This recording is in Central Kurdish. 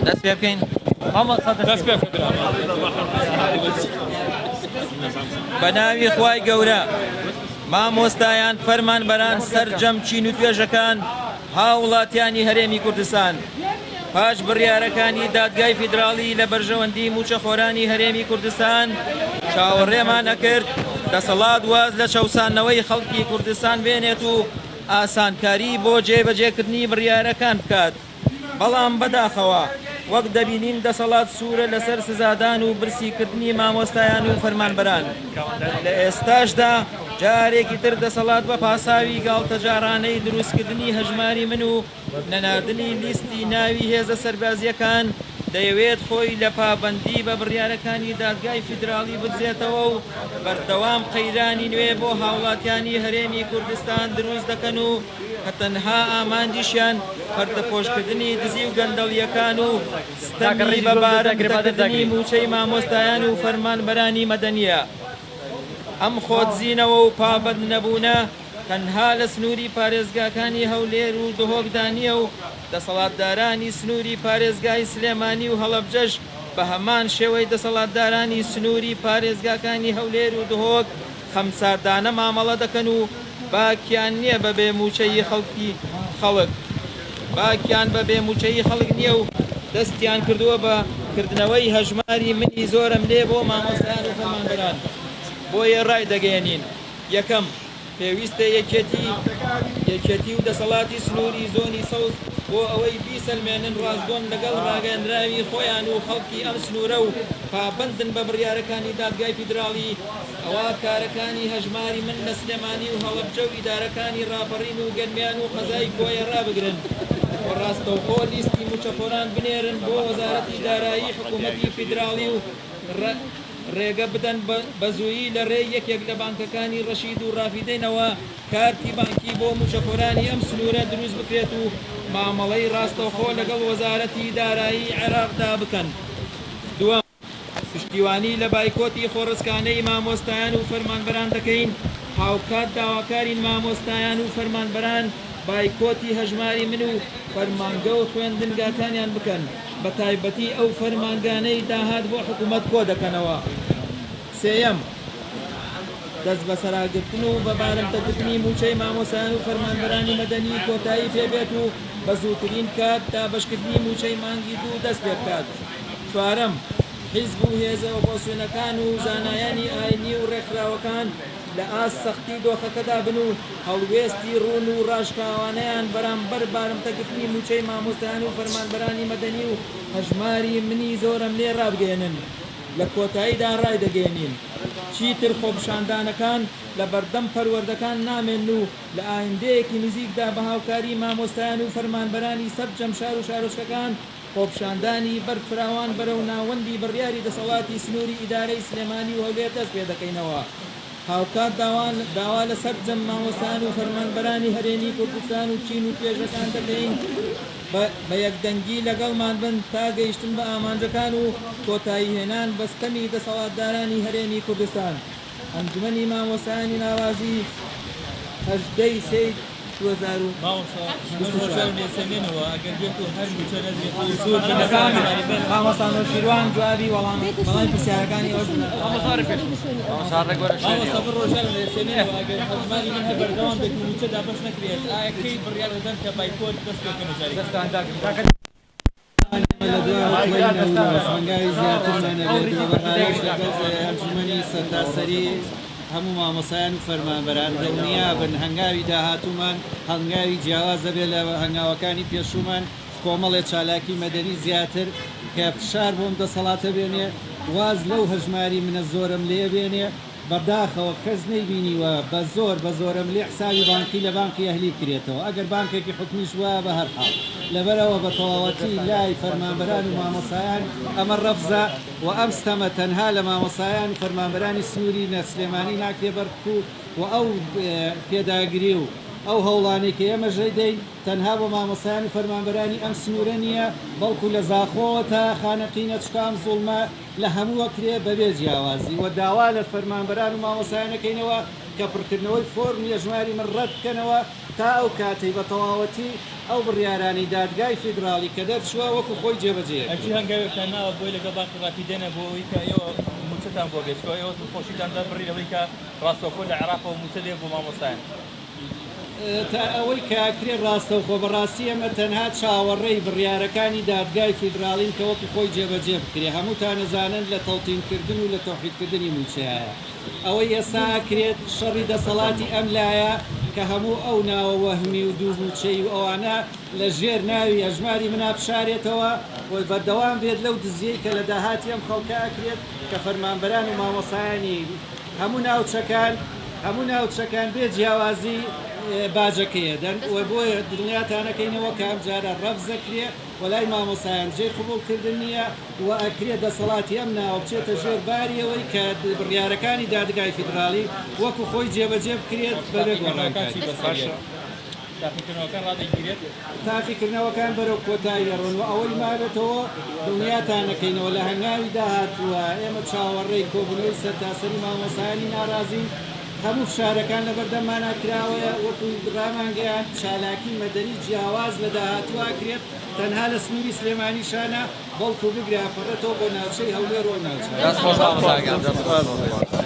دەست پێ بکەین. بە ناوی خوای گەورە مامۆستایان فەرمانبەران سەرجەم چین و توێژەکان هاوڵاتیانی هەرێمی کوردستان پاش بڕیارەکانی دادگای فیدراڵی لە بەرژەوەندی مووچەخۆرانی هەرێمی کوردستان چاوەڕێمان ئەکرد دەسەڵات واز لە چەوساندنەوەی خەڵکی کوردستان بێنێت و ئاسانکاری بۆ جێبەجێکردنی بڕیارەکان بکات بەڵام بەداخەوە وەک دەبینین دەسەڵات سوورە لەسەر سزادان و برسیکردنی مامۆستایان و فەرمانبەران. لە ئێستاشدا جارێکی تر دەسەڵات بە پاساوی گاڵتەجاڕانەی دروستکردنی هەژماری من و نەناردنی لیستی ناوی هێزە سەربازییەکان دەیەوێت خۆی لە پابەندی بە بڕیارەکانی دادگای فیدراڵی بدزێتەوە و بەردەوام قەیرانی نوێ بۆ هاوڵاتیانی هەرێمی کوردستان دروست دەکەن و کە تەنها ئامانجیشیان پەردەپۆشکردنی دزی و گەندەڵییەکان و ستەمی بە بارمتەکردنی مووچەی مامۆستایان و فەرمانبەرانی مەدەنییە. ئەم خۆدزینەوە و پابەندنەبوونە تەنها لە سنووری پارێزگاکانی هەولێر و دهۆکدا نییە و دەسەڵاتدارانی سنووری پارێزگای سلێمانی و هەڵەبجەش بە هەمان شێوەی دەسەڵاتدارانی سنووری پارێزگاکانی هەولێر و دهۆک خەمساردانە مامەڵە دەکەن و باکیان نییە بە بێ مووچەیی خەڵکی خەڵک باکیان بە بێ مووچەیی خەڵک نییە و دەستیان کردووە بە کردنەوەی هەژماری منی زۆرەملێ بۆ مامۆستایان و فەرمانبەران بۆیە ڕایدەگەیەنین یەکەم، پێویستە یەکێتی یەکێتی و دەسەڵاتی سنووری زۆنی سەوز بۆ ئەوەی بیسەلمێنن ڕاستگۆن لەگەڵ ڕاگەیەندراوی خۆیان و خەڵکی ئەم سنوورە و پابەندن بە بڕیارەکانی دادگای فیدراڵی ئەوا کارەکانی هەژماری من لە سلێمانی و هەڵەبجە و ئیدارەکانی ڕاپەڕین و گەرمیان و قەزای کۆیە ڕابگرن و ڕاستەوخۆ لیستی مووچەخۆران بنێرن بۆ وەزارەتی دارایی حکوومەتی فیدراڵی و ڕێگە بدەن بەزوویی لە ڕێی یەکێک لە بانکەکانی ڕەشید و ڕافیدەینەوە کارتی بانکی بۆ مووچەخۆرانی ئەم سنوورە دروست بکرێت و مامەڵەی ڕاستەوخۆ لەگەڵ وەزارەتی دارایی عێراقدا بکەن. دووەم، پشتیوانی لە بایکۆتی خۆڕسکانەی مامۆستایان و فەرمانبەران دەکەین، هاوکات داواکارین مامۆستایان و فەرمانبەران بایکۆتی هەژماری من و فەرمانگە و خوێندنگاکانیان بکەن، بەتایبەتی ئەو فەرمانگانەی داهات بۆ حکومەت کۆدەکەنەوە. سێیەم، دەستبەسەراگرتن و بە بارمتەکردنی مووچەی مامۆستایان و فەرمانبەرانی مەدەنی کۆتایی پێبێت و بە زووترین کات دابەشکردنی مووچەی مانگی دوو دەست پێبکات. چوارەم، حیزب و هێزە ئۆپۆزسیۆنەکان و زانایانی ئاینی و ڕێکخراوەکان لە ئاست سەختی دۆخەکەدا بن و هەڵوێستی ڕوون و ڕاشکاوانەیان بەرامبەر بارمتەگرتنی مووچەی مامۆستایان و فەرمانبەرانی مەدەنی و هەژماری منی زۆرەملێ ڕابگەیەنن. لە کۆتاییدا ڕایدەگەیەنین، چیتر خۆپیشاندانەکان لە بەردەم پەروەردەکان نامێنن و لە ئایندەیەکی نزیکدا بە هاوکاری مامۆستایان و فەرمانبەرانی سەرجەم شار و شارۆچکەکان خۆپیشاندانی بەرفراوان بەرەو ناوەندی بڕیاری دەسەڵاتی سنووری ئیدارەی سلێمانی و هەولێر دەست پێدەکەینەوە. هاوکات داوا لە سەرجەم مامۆستایان و فەرمانبەرانی هەرێمی کوردستان و چین و توێژەکان دەکەین بە یەکدەنگی لەگەڵمان بن تا گەیشتن بە ئامانجەکان و کۆتاییهێنان بە ستەمی دەسەڵاتدارانی هەرێمی کوردستان. ئەنجومەنی مامۆستایانی ناڕازی 18 ی سێی 2024. مامۆستا نەوشیروان جوابی وەڵامی پرسیارەکانی ئێوەش بداتەوە. ئێمە لە دوای هەوڵی نەورۆز هەنگاوی زیاترمان ئەبێت و بە ڕاوێژ لەگەڵ ئەنجومەنی سەرتاسەری هەموو مامۆستایان و فەرمانبەران دڵنیابن هەنگاوی داهاتوومان هەنگاوی جیاواز دەبێت لە هەنگاوەکانی پێشوومان کۆمەڵێ چالاکی مەدەنی زیاتر کە فشار بۆم دەسەڵاتە بێنێ واز لەو هەژماری منە زۆرم لێ بێنێ بەداخەوە کەس نەیبینیوە بە زۆر بە زۆرەملێ حسابی بانقی لە بانقی ئەهلی بکرێتەوە ئەگەر بانقێکی حکومیش بوایە بە هەر حاڵ لەبەرئەوە بە تەواوەتی لای فەرمانبەران و مامۆستایان ئەمە ڕەفزە و ئەم ستەمە تەنها لە مامۆستایان و فەرمانبەرانی سنوری نە سلێمانی ناکرێ بەرکو و ئەو پێداگری و ئەو هەوڵانەی کە ئێمەش دەیدەین تەنها بۆ مامۆستایان و فەرمانبەرانی ئەم سنورە نیە بەڵکو لە زاخۆوە تا خانەقینە چونکە ئەم زوڵمە لە هەموو ئەکرێ بەبێ جیاوازی وە داوا لە فەرمانبەران و مامۆستایان ئەکەینەوە کە پڕکردنەوەی فۆرمی ئەژماری من ڕەت بکەنەوە تا ئەو کاتەی بە تەواوەتی ئەو بڕیارانەی دادگای فیدراڵی کە دەرچووە وەکو خۆی جێبەجێ ئەچی ئەکرێت. هەنگاوێکتان ناوە بۆی لەگەڵ بانقی ڕافیدەینە بۆ ئەوەی کە ئێوە مووچەتان بۆ بێت چونکە ئێوە دڵخۆشیتان دەربڕی لەوەی کە ڕاستەوخۆ لە عێراقەوە مووچە دێ بۆ مامۆستایان. تا ئەوەی کە ئەکرێت ڕاستەوخۆ، بەڕاستی ئێمە تەنها چاوەڕێی بڕیارەکانی دادگای فیدراڵین کە وەکو خۆی جێبەجێ بکرێت، هەمووتان ئەزانن لە تەوتینکردن و لە تەوحیدکردنی مووچەیە ئەوەی ئێستا ئەکرێت شەڕی دەسەڵاتی ئەم لایە کە هەموو ئەو ناوە وەهمی و دوو مووچەیی و ئەوانە لە ژێر ناوی ئەژماری منا بشارێتەوە و بەردەوام بێت لەو دزیەی کە لە داهاتی ئەم خەڵکە ئەکرێت کە فەرمانبەران و مامۆستایانی هەموو ناوچەکان هەموو ناوچەکان بێ جیاوازی باجەکەی ئەدەن و بۆیە دڵنیاتانەکەینەوە کە ئەمجارە ڕەفز ئەکرێ و لای مامۆستایان جێی قبوڵ کردن نییە و ئەکرێ دەسەڵاتی ئەم ناوە بچێتە ژێر باری ئەوەی کە بڕیارەکانی دادگای فیدراڵی وەکو خۆی جێبەجێ بکرێت بەبێ تاقیکردنەوەکان چی گۆڕانکاری. بەسەر یەت؟ تاقیکردنەوەکان ڕادەگیرێت؟ تاقیکردنەوەکان بەرەو کۆتایی ئەڕۆن و ئەوەی مابێتەوە دڵنیاتانەکەینەوە لە هەنگاوی داهاتووە ئێمە چاوەڕێی کۆبوونەوەی سەرتاسەری مامۆستایانی ناڕازین، هەموو فشارەکان لەبەردەممانا کراوەیە، وەکو ڕامانگەیاند چالاکی مەدەنی جیاواز لە داهاتوو ئەکرێت تەنها لە سنووری سلێمانیشا نا بەڵکو بگرە ئەپەڕێتەوە بۆ ناوچەی هەولێر و ئەو ناوچانە. دەست خۆش مامۆستا گیان. دەست خۆش.